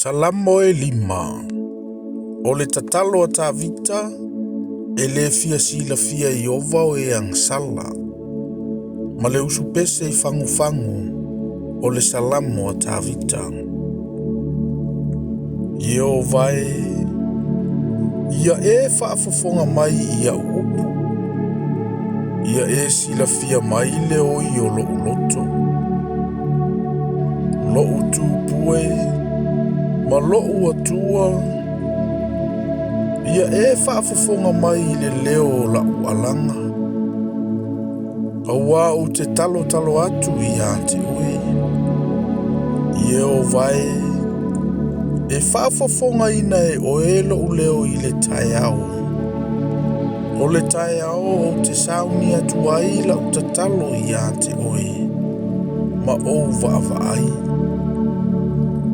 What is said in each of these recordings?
Salamo e lima. O le tatalo a Tavita e le fia silafia e Ieova o e agasala, ma le usupese i fagufagu o le Salamo a Tavita. Ieova e, ia e faafofoga mai i au upu, ia e silafia mai le oi o lou loto. Lou Tupu e, ma lou Atua, ia e faafofoga mai i le leo o lau alaga. Auā ou te talotalo atu ia te oe. Ieova e, e faafofogaina e oe lou leo i le taeao. O le taeao ou te sauni atu ai lau tatalo ia te oe, ma ou vaavaai.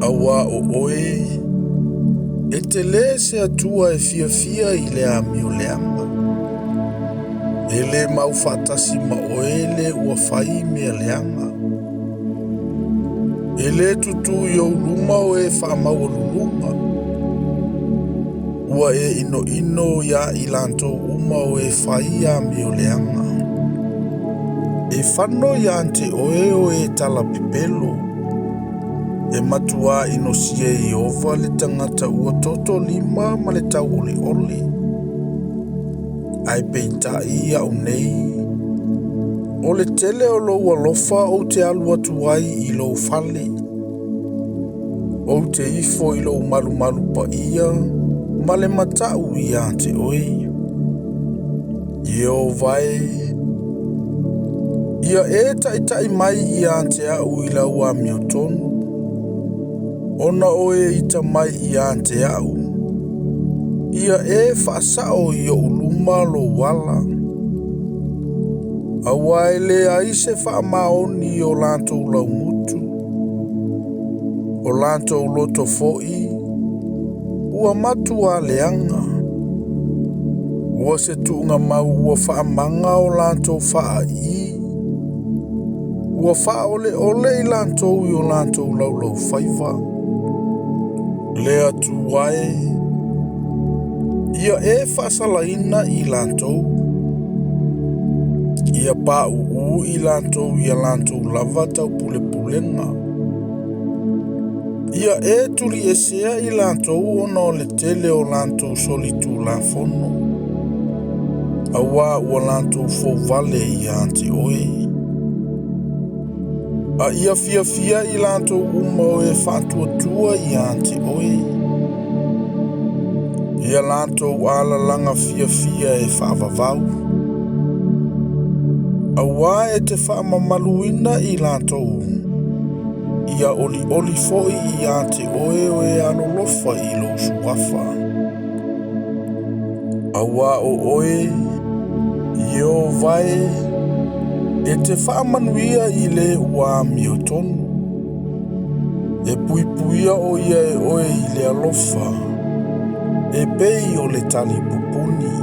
Auā o oe, e te lē se Atua e fiafia i le amio leaga. E lē mau faatasi ma oe le ua fai mea leaga. E lē tutū i ou luma o e faamaualuluga. Ua e inoino iā i latou uma o e fai amio leaga. E fano ia te oe o e talapepelo. E matuā inosia e Ieova le tagata ua toto lima ma le tauoleole. Ae peitai au nei, o le tele o lou alofa ou te alu atu ai i lou fale. Ou te ifo i lou malumalu paia ma le matau ia te oe. Ieova e, ia e taitai mai ia te au i lau amiotonu, ona o e ita mai ia te au. Ia e faasao i ou luma lou ala. Auā e leai se faamaoni i o latou laumutu. O latou loto foi, ua matuā leaga. Ua se tuugamau ua faamaga o latou faaii. Ua faaoleole i latou i o latou laulaufaiva. Le Atua e, ia e faasalaina i latou. Ia pauu i latou ia latou lava taupulepulega. Ia e tuliesea i latou ona o le tele o latou solitulafono. Auā ua latou fouvale ia te oe. A ia fiafia i latou uma o e faatuatua ia te oe. Ia latou alalaga fiafia e faavavau. Auā e te faamamaluina i latou. Ia olioli foi ia te oe o e alolofa i lou suafa. Auā o oe, Ieova e, e te faamanuia i le ua amiotonu. E puipuia o ia e oe i le alofa, e pei o le talipupuni.